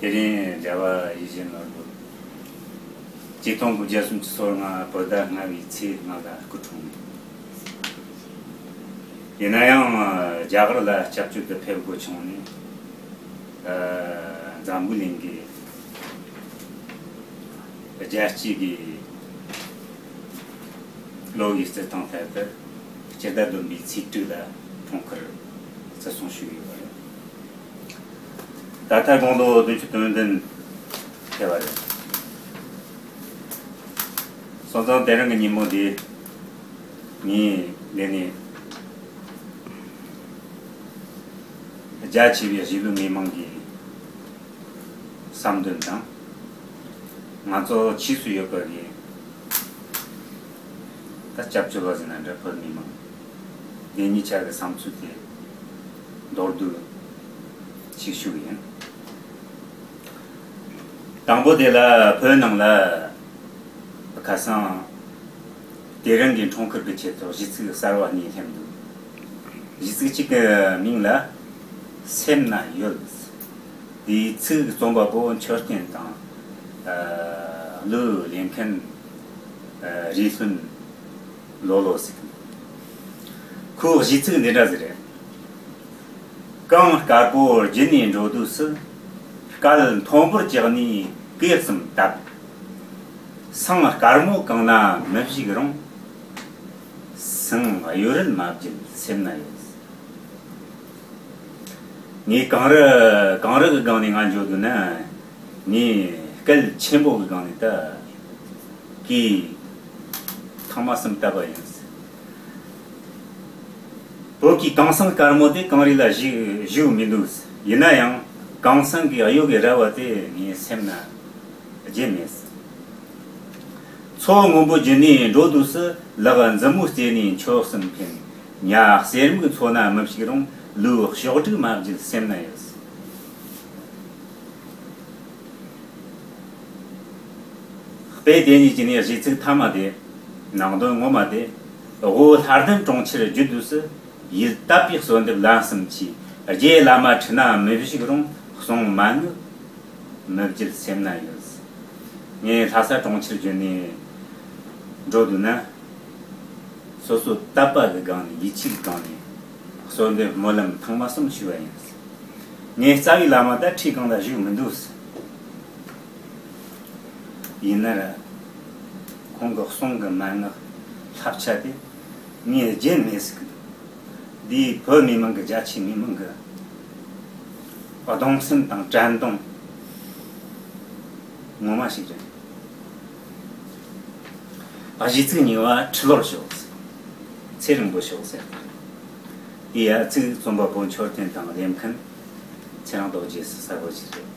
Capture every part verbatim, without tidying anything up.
དེ་རིང་རྒྱལ་བ་ཡིད་བཞིན་ནོར་བུ་ཆིག་སྟོང་དགུ་བརྒྱ་སུམ་ཅུ་སོ་ལྔ་བོད་ཟླ་ལྔ་བའི་ཚེས་ལྔ་ལ་སྐུ་འཁྲུངས། ཡིན་ན་ཡང་རྒྱ་གར་ལ་སྐྱབས་བཅོལ་དུ་ཕེབས་དགོས་བྱུང་ནས། ཨ། འཛམ་བུ་གླིང་གི་རྒྱལ་སྤྱིའི་གི་ལོ་ཡི་རྩི་ཐང་ཐད་དུ་སྤྱི་ཟླ་བདུན་པའི་ཚེས་དྲུག་ལ་འཁྲུངས་སྐར་བརྩི་སྲུང་ཞུས་ཡོད་པ་རེད། ད་ལྟ་དགུང་ལོ་བདུན་ཅུ་དོན་བདུན་ཐེ་བ་རེད། སོང་ཙང་དེ་རིང་གི་ཉིན་མོ་འདི་ངས་འདི་ནས་རྒྱ་ཆེ་བའི་གཞིས་ལུས་མི་མང་གི་བསམ་འདུན་དང་། ང་ཚོ་ཕྱིས་སུ་ཡོད་པ་གི་ད་སྐྱབས་བཅོལ་བ་ཟེར་ན་འདྲ། བོད་མི་མང་འདི་གཉིས་ཆ་གི་བསམ་ཚུལ་དེ་མདོར་བསྡུས་ཤིག་ཞུ་གི་ཡིན། དང་པོ་དེ་ལ་བོད་ནང་ལ་ཁ་སང་དེ་རིང་གི་འཁྲུངས་སྐར་གྱི་ཆེད་དུ་གཞས་ཚིག་གསར་བ་གཉིས་སླེབས་འདུག་གཞས་ཚིག་གཅིག་གི་མིང་ལ་སེམས་ན་ཡོད། དེའི་ཚིག་རྩོམ་པ་པོ་མཆོད་རྟེན་དང་། ཨ། གླུ་ལེན་མཁན། ཨ། རི་ལྷུན་ལོ་ལོ་ཟེར། ཁོའི་གཞས་ཚིག་འདི་འདྲ་ཟིག་རེད། གངས་དཀར་པོ་རྒྱུད་ནས་འགྲོ་དུས་སུ། སྐད་མཐོན་པོར་བཅག་ནས་གོས་གསུམ་བཏབ། སེང་དཀར་མོ་གང་ན་མི་བཞུགས་རུང་། སེང་གཡོ་རལ་མ་བརྒྱུད་སེམས་ན་ཡོད། ངས་གངས་རི་གངས་རི་གི་སྒང་ནས་ང་འགྱོ་དུས་ན། ངས་སྐད་ཆེན་པོ་གི་སྒང་ནས་ད་གི་ཐང་མ་གསུམ་བཏབ་པ་ཡིན། བོད་ཀྱི་གངས་སེང་དཀར་མོ་དེ་གངས་རི་ལ་བཞུགས་བཞུགས་མི་འདུག་ཡིན་ན་ཡང་གངས་སེང་གི་གཡོ་གི་རལ་བ་དེ་ངའི་སེམས་ན་བརྗེད་མེད། མཚོ་སྔོན་པོ་བརྒྱུད་ནས་འགྲོ་དུས་སུ། ལག་མཛུབ་མོ་རྩེ་ནས་མཆོག་གསུམ་འཕེན། ཉ་གསེར་མིག་མཚོ་ན་མི་ཞིག་རུང་། ལུས་གཤོག་སྒྲིག་མ་བརྒྱུད་སེམས་ན་ཡོད། དཔེ་དེ་གཉིས་ཀྱི་ནས་གཞས་ཚིག་མཐའ་མ་དེ། ནང་དོན་ངོ་མ་དེ། དབུ་ལྷ་ལྡན་གྲོང་ཁྱེར་བརྒྱུད་དུས་སུ། ཡིད་དད་པའི་གསོལ་འདེབས་ལན་གསུམ་མཆིས། རྗེ་བླ་མ་ཁྲི་ན་མི་བཞུགས་རུང་། གསུང་མན་ངག་མི་བརྗེད་སེམས་ན་ཡོད། ངས་ལྷ་ས་གྲོང་ཁྱེར་བརྒྱུད་ནས་འགྲོ་དུས་ན། སོ་སོ་དད་པ་གི་སྒང་ནས། ཡིད་ཆེས་ཀྱི་སྒང་ནས་གསོལ་འདེབས་སྨོན་ལམ་ཐེངས་མ་གསུམ་ཞུས་པ་ཡིན། ངའི་རྩ་བའི་བླ་མ་ད་ཁྲིའི་སྒང་ལ་བཞུགས་མི་འདུག་ཡིན་ན་ར། ཁོང་གི་གསུང་གི་མན་ངག་བསླབ་བྱ་དེ་ངས་བརྗེད་མེད་ཟེར་གི་འདུག་འདིས་བོད་མི་མང་གི། རྒྱ་ཆེའི་མི་མང་གི་གདུང་སེམས་དང་དྲན་གདུང་ངོ་མ་ཞིག་རེད། གཞས་ཚིག་གཉིས་པ་ཁྲི་ལོར་ཤོག་ཚེ་རིང་པོ་ཤོག་ཟེར། དེ་ཡང་ཚིག་རྩོམ་པ་པོ་མཆོད་རྟེན་དང་ལེན་མཁན་ཚེ་རིང་རྡོ་རྗེ་ཟེར་ས་གོ་ཞིག་རེད།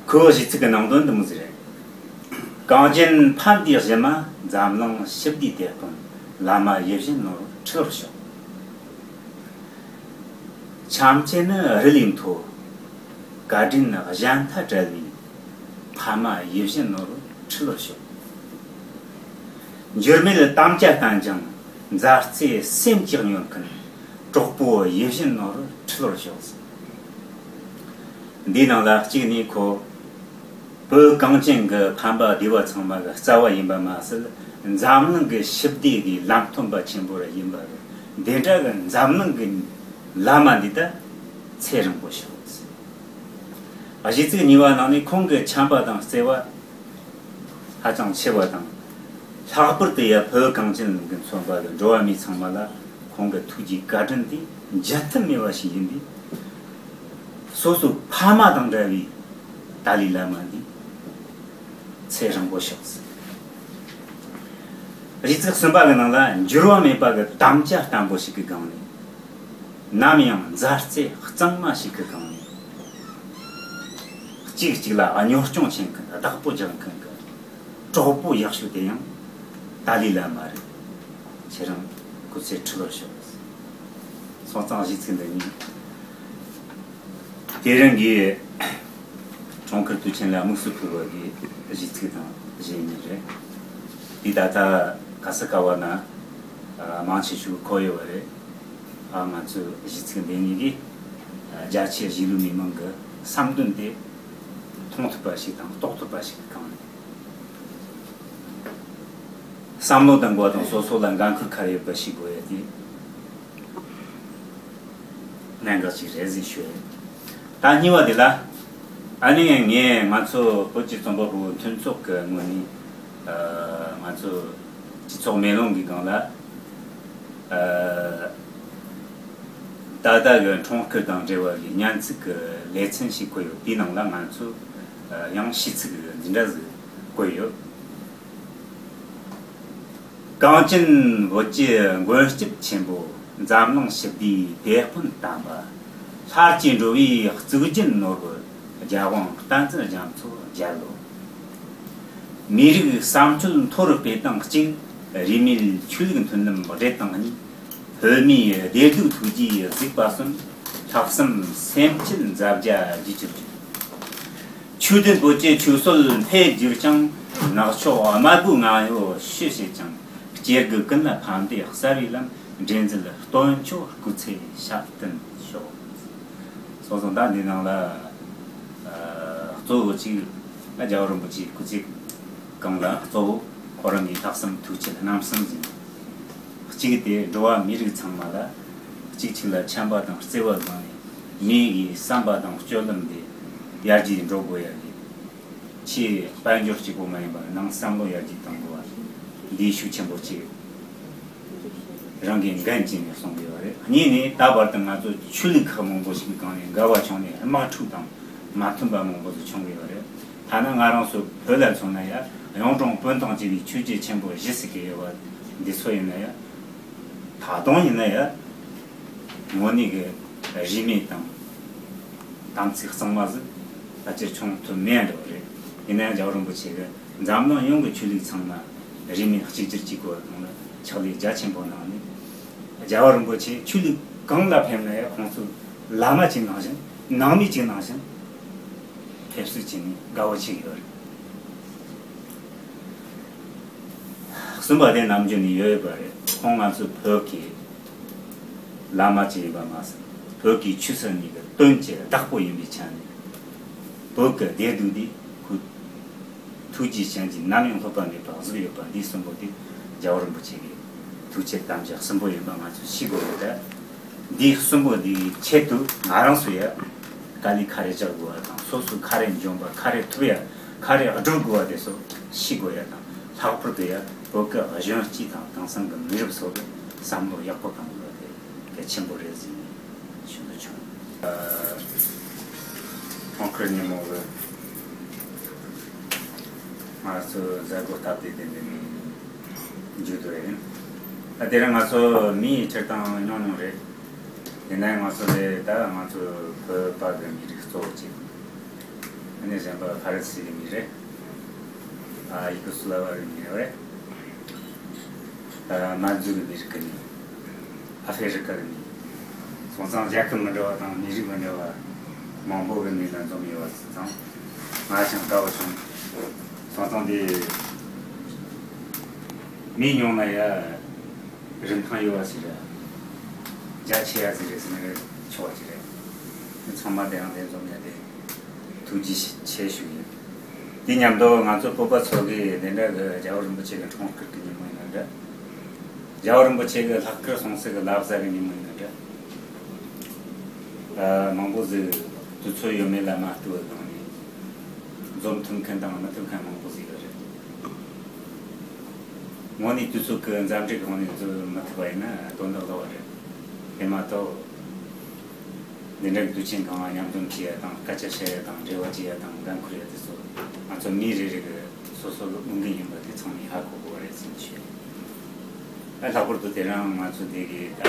ཁོའི་གཞས་ཚིག་གི་ནང་དོན་འདི་མོ་ཟིག་རེད། གངས་ཅན་ཕ་འདིའི་གཞི་མ། འཛམ་གླིང་ཞི་བདེའི་དེད་དཔོན། བླ་མ་ཡིད་བཞིན་ནོར་བུ་ཁྲི་ལོར་ཤོག །བྱམས་བརྩེ་ནི་རི་ལས་མཐོ། བཀའ་དྲིན་གཞན་མཐའ་བྲལ་བའི། ཕ་མ་ཡིད་བཞིན་ནོར་བུ་ཁྲི་ལོར་ཤོག །འགྱུར་མེད་དམ་བཅའ་བརྟན་ཅིང་། མཛའ་བརྩེ་སེམས་ཀྱིས་སྙོམས་མཁན། གྲོགས་པོ་ཡིད་བཞིན་ནོར་བུ་ཁྲི་ལོར་ཤོག །འདིའི་ནང་ལ་གཅིག་ནས་ཁོ། བོད་གངས་ཅན་གྱི་ཕམ་པ་སྡེ་བ་ཚང་མ་གི་རྩ་བ་ཡིན་པ་མ་ཟད། འཛམ་གླིང་གི་ཞི་བདེ་གི་ལམ་སྟོན་པ་ཆེན་པོ་ར་ཡིན་པ་རེད། འདི་འདྲ་གི་འཛམ་གླིང་གི་བླ་མ་འདི་ད་ཚེ་རིང་པོ་ཤོག །གཞས་ཚིག་གཉིས་པ་ནང་ནས་ཁོང་གི་འཆམ་པ་དང་བརྩེ་བ་ཧ་ཅང་ཆེ་བ་དང་། ལྷག་པར་དུ་ཡ་བོད་གངས་ཅན་གྱིས་མཚོན་པ་གི་འགྲོ་བ་མི་ཚང་མ་ལ་ཁོང་གི་ཐུགས་ཀྱི་བཀའ་དྲིན་དེ་འཇལ་ཐབས་མེད་པ་ཞིག་ཡིན་པས། སོ་སོའི་ཕ་མ་དང་འདྲ་བའི་ཏཱ་ལའི་བླ་མ་འདི་ཚེ་རིང་པོ་ཤོག །གཞས་ཚིག་གསུམ་པ་གི་ནང་ལ་འགྱུར་བ་མེད་པ་གི་དམ་བཅའ་བརྟན་པོ་ཞིག་གི་སྒང་ནས། ནམ་ཡང་མཛའ་བརྩེ་གཙང་མ་ཞིག་གི་སྒང་ནས། གཅིག་གཅིག་ལ་གཉོར་སྐྱོང་བྱེད་མཁན། བདག་པོ་རྒྱག་མཁན་གི་གྲོགས་པོ་ཡག་ཤོས་དེ་ཡང་ཏཱ་ལའི་བླ་མ་རེད། ཁྱེད་རང་སྐུ་ཚེ་ཁྲི་ལོར་ཤོག །སོང་ཙང་གཞས་ཚིག་འདི་གཉིས། དེ་རིང་གི་འཁྲུངས་སྐར་དུས་ཆེན་ལ་དམིགས་སུ་ཕུལ་བ་གི་གཞས་ཚིག་དང་གཞས་གཉིས་རེད། འདི་ད་ལྟ་ག་ས་ག་བ་ན་མང་ཆེ་ཤོས་གོ་ཡོད་པ་རེད། ཨ། ང་ཚོའི་གཞས་ཚིག་འདི་གཉིས་ཀྱིས་རྒྱ་ཆེའི་གཞིས་ལུས་མི་མང་གི་ བསམ་དོན་དེ་མཐོང་ཐུབ་པ་ཞིག་དང་རྟོགས་ཐུབ་པ་ཞིག་གི་སྒང་ནས། བསམ་བློ་གཏོང་དགོས་དང་སོ་སོ་ལ་འགན་ཁུར་ག་རེ་ཡོད་པ་ཤེས་དགོས་ཡ་དེ་གནད་འགག་ཅིག་རེད་ཟེར་ཞུ་ཡ། ད་གཉིས་པ་དེ་ལ། ཨ་ནི་ངས་ང་ཚོ་བོད་ཀྱི་རྩོམ་པ་པོ་མཐུན་ཚོགས་ཀྱི་ངོས་ནས། ཨ། ང་ཚོ་སྤྱི་ཚོགས་མེ་ལོང་གི་སྒང་ལ། ཨ། ད་ལྟ་གི་ཁྲོམ་སྐོར་དང་འབྲེལ་བ་གི་སྙན་ཚིག་གི་ལེ་ཚན་ཞིག་བཀོད་ཡོད། དེའི་ནང་ལ་ང་ཚོས་ཡང་ཤིས་ཚིག་གི་འདི་འདྲ་ཟིག་བཀོད་ཡོད། གངས་ཅན་བོད་ཀྱི་མགོན་སྐྱབས་ཆེན་པོ། འཛམ་གླིང་ཞི་བདེའི་དེད་དཔོན་དམ་པ། ལྷར་བཅས་འགྲོ་བའི་གཙུག་རྒྱན་ནོར་བུ། རྒྱལ་དབང་བསྟན་འཛིན་རྒྱ་མཚོ་རྒྱལ་ལོ། མི་རིགས་བསམ་སྤྱོད་མཐོ་རུ་སྤེལ་སྟངས་གཅིག་རིས་མེད་ཆོས་ལུགས་མཐུན་ལམ་སྦྲེལ་སྟངས་གཉིས། སློབ་མའི་བདེ་སྡུག་ཐུགས་རྗེས་གཟིགས་པ་གསུམ། ལྷག་བསམ་སེམས་བསྐྱེད་མཛད་བརྒྱ་བརྒྱད་ཅུ་དྲུག་ཆོས་ལྡན་བོད་ཀྱི་ཆོས་སྲོལ་འཕེལ་འགྱུར་ཞིང་། ནག་ཕྱོགས་དམར་པོའི་ངང་ཡོད་ཕྱིར་བཤད་ཅིང་། སྐྱེ་རྒུ་ཀུན་ལ་ཕན་བདེ་གསལ་བའི་ལམ། འདྲེན་མཛད་སྟོན་མཆོག་སྐུ་ཚེ་ཞབས་བརྟན་ཤོག་སོང་ཙང་ད་འདི་ནང་ལ། ཨ། གཙོ་བོ་གཅིག་ལ་རྒྱལ་བ་རིན་པོ་ཆེའི་སྐུ་ཚེ་གང་ལ་གཙོ་བོ་ཁོ་རང་གི་ལྷག་བསམ་ཐུགས་རྗེ་རྣམ་གསུམ་ཡིན། གཅིག་དེ་འགྲོ་བ་མི་རིགས་ཚང་མ་ལ་གཅིག་གཅིག་ལ་འཆམ་པ་དང་བརྩེ་བ་བཟང་ནས། མི་གི་བསམ་པ་དང་སྤྱོད་ལམ་དེ་ཡར་རྒྱས་འགྲོ་དགོས་ཡ་གི། ཆེས་དཔལ་འབྱོར་གཅིག་པོ་མ་ཡིན་པར་ནང་བསམ་བློ་ཡར་རྒྱས་གཏོང་དགོས་པ་འདིའི་ཤུགས་ཆེན་པོ་གཅིག་རང་གི་འགན་བྱས་ནས་གསུང་གི་ཡོད་རེད། གཉིས་ནས་ད་བར་དུ་ང་ཚོ་ཆོས་ལུགས་ཁག་མང་པོ་ཞིག་གི་སྒང་ནས་འགལ་བ་བྱུང་ནས་དམག་འཁྲུག་དང་མ་མཐུན་པ་མང་པོ་ཞིག་བྱུང་གི་ཡོད་རེད། ཐ་ན་ང་རང་ཚོ་བོད་ལ་མཚོན་ན་ཡང་གཡུང་དྲུང་བོན་དང་བཅས་པའི་ཆོས་བརྒྱུད་ཆེན་པོ་བཞི་ཟེར་གི་ཡོད་པ་འདི་ཚོ་ཡིན་ན་ཡང་། ད་དུང་ཡིན་ན་ཡང་། དངོས་གནས་ཀྱི་རིས་མེད་དང་། དམ་ཚིག་གཙང་མ་ཟིག་ཕལ་ཆེར་བྱུང་ཐུབ་མེད་འགྲོ་རེད། ཡིན་ན་ཡང་རྒྱལ་བ་རིན་པོ་ཆེ་གིས་འཛམ་གླིང་ཡོངས་ཀྱི་ཆོས་ལུགས་ཚང་མ་རིས་མེད་གཅིག་གྱུར་གྱི་སྐོར་དང་ལ་ཕྱག་ལས་རྒྱ་ཆེན་པོ་གནང་ནས། རྒྱལ་བ་རིན་པོ་ཆེ་ཆོས་ལུགས་གང་ལ་ཕེབས་ན་ཡང་ཁོང་ཚོ་བླ་མ་གཅིག་ནང་བཞིན་ནང་མི་གཅིག་ནང་བཞིན་ཕེབས་བསུ་བྱས་ནས་དགའ་བོ་བྱེད་ཀྱི་ཡོད་རེད། གསུམ་པ་དེ་ནམ་རྒྱུན་ནས་ཡོད་པ་རེད། ཁོང་ང་ཚོའི་བོད་ཀྱི་བླ་མ་ཅིག་ཡིན་པ་མ་ཟད། བོད་ཀྱི་ཆོས་སྲིད་གཉིས་ཀྱི་དོན་གྱི་བདག་པོ་ཡིན་པའི་ཆ་ནས། བོད་ཀྱི་བདེ་སྡུག་འདི་ཁོའི་ཐུགས་རྗེའི་སྤྱན་གྱིས་ནམ་ཡང་ལྷོད་པ་མེད་པར་གཟིགས་ཡོད་པ། འདི་གསུམ་པོ་དེ་རྒྱལ་བ་རིན་པོ་ཆེ་གི་ཐུགས་བསྐྱེད་དམ་བཅའ་གསུམ་པོ་ཡིན་པ་ང་ཚོས་ཤེས་དགོས་རེད་ད། འདི་གསུམ་པོ་འདིའི་ཆེད་དུ་ང་རང་ཚོ་ཡ་དཀའ་ལས་ག་རེ་རྒྱག་དགོས་པ་དང་། སོ་སོ་ག་རེ་འཇོན་པ་ག་རེ་ཐུབ་ཡ་ག་རེ་སྒྲུབ་དགོས་པ་དེ་ཚོ་ཤེས་དགོས་ཡ་དང་། ལྷག་པར་དུ་ཡ་བོད་ཀྱི་གཞོན་སྐྱེས་དང་དེང་སང་གི་མི་རབས་ཚོ་གི་བསམ་བློ་ཡག་པོ་གཏོང་དགོས་པ་དེ་གལ་ཆེན་པོ་རེད་ཟེར་ནས་ཞུ་འདོད་བྱུང་། ཨ། ཁྲོམ་སྐོར་ཉིན་མོ་གི་ང་ཚོ་མཛད་སྒོ་སྟབས་བདེ་ལྡན་པའི་ངང་མཇུག་བསྡུ་ཡིན། ད་དེ་རིང་ང་ཚོ་མིའི་སྤྱིར་བཏང་ཉུང་ཉུང་རེད། ཡིན་ནའང་ང་ཚོ་ལས་ད་ང་ཚོ་བོད་པ་གི་མི་རིགས་གཙོ་བོ་གཅིག་ཨ་ནི་གཞན་པ་ཕ་རི་སི་གི་མི་རེད། ཨ། ཡུ་གོ་སི་ལ་བ་གི་མི་རེད། ཨ། མར་འཛུལ་གི་མི་རིགས་གི་མི། ཨ་ཧྥེ་རི་ཀ་གི་མི། སོང་ཙང་རྒྱལ་ཁབ་མི་འདྲ་བ་དང་མི་རིགས་མི་འདྲ་བ་མང་པོ་གི་མི་ལ་འཛོམས་ཡོད་པ་སོང་ཙང་། ང་ཞང་དགའ་བོ་བྱུང་། སོང་ཙང་དེ་མི་ཉུང་ན་ཡ་རིན་ཐང་ཡོད་པ་ཞིག་རེད། རྒྱ་ཆེ་ཡ་ཟིག་རེད་ཟེར་ན་ཆོག་པ་ཞིག་རེད། ཚང་མ་དེ་རང་དེ་འཛོམས་ཡ་དེ་ཐུགས་རྗེ་ཆེ་ཞུ་ཡིན། དེ་མཉམ་དུ་ང་ཚོ་བོད་པ་ཚོ་གིས་དེ་འདྲ་གི་རྒྱལ་བ་རིན་པོ་ཆེ་གི་འཁྲུངས་སྐར་གི་ཉིན་མོ་ཡིན་ན་འདྲ། རྒྱལ་བ་རིན་པོ་ཆེ་གི་ལྷག་དཀར་སྲུང་སྲོལ་གི་བླ་གཟའ་གི་ཉིན་མོ་ཡིན་ན་འདྲ། ཨ། མང་པོ་ཟིག་དུས་ཚོད་ཡོད་མེད་ལ་མ་ལྟོས་པའི་སྒང་ནས་འཛོམས་ཐུབ་མཁན་དང་མི་ཐུབ་མཁན་མང་པོ་ཟིག་ཡོད་རེད། དངོས་གནས་དུས་ཚོད་ཀྱི་འཛད་འགྲན་གི་ངང་ནས་འཛོམས་མི་ཐུབ་པ་ཡིན་ན་དོན་དག་ལོག་པ་རེད། དེ་མ་གཏོགས། འདི་འདྲ་གི་དུས་ཆེན་གང་ལ་མཉམ་འཛོམས་བྱེད་ཡ་དང་། སྐད་ཆ་བཤད་ཡ་དང་། འབྲེལ་བ་བྱེད་ཡ་དང་། འགན་འཁུར་ཡ་དེ་ཚོ་ང་ཚོ་མི་རེ་རེ་གི་སོ་སོ་གི་འོས་འགན་ཡིན་པ་དེ་ཚང་མས་ཧ་གོ་དགོས་པ་རེད་ཟེར་ནས་ཞུ། ཨ། ལྷག་པར་དུ་དེ་རིང་ང་ཚོ་འདི་གི་ད་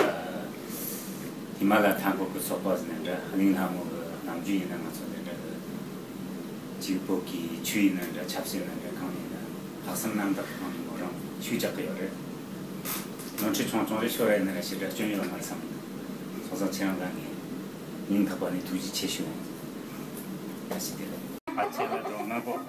ཧི་མ་ལ་མཐའ་འཁོར་གི་ཚོགས་པ་ཟེར་ན་འདྲ། གླིང་ལྷ་མོ་གི་ནམ་རྒྱུན་ཡིན་ན་ང་ཚོ་འདི་འདྲ་གི་གཅིག་བོད་ཀྱི་ཆོས་ཡིན་ན་འདྲ། ཆབ་སྲིད་ཡིན་ན་འདྲ། གང་ཡིན་ན། ལྷག་བསམ་རྣམ་དག་གི་ངང་ནས་མོ་རང་ཤུགས་རྒྱག་གི་ཡོད་རེད། ནོར་འཁྲུལ་ཆུང་ཆུང་རེ་ཤོར་རེ་ནི་རེ་ཞིག་ར་སྐྱོན་ཡོད་མ་རེད་བསམ། སོང་ཙང་ཁྱེད་རང་ལ་ངས་སྙིང་ཐག་པ་ནས་ཐུགས་རྗེ་ཆེ་ཞུ། ཨ་ཞིག་དེ་རེད། ཨ་ཆེ་ལ་འགྲོ་ན་གོ།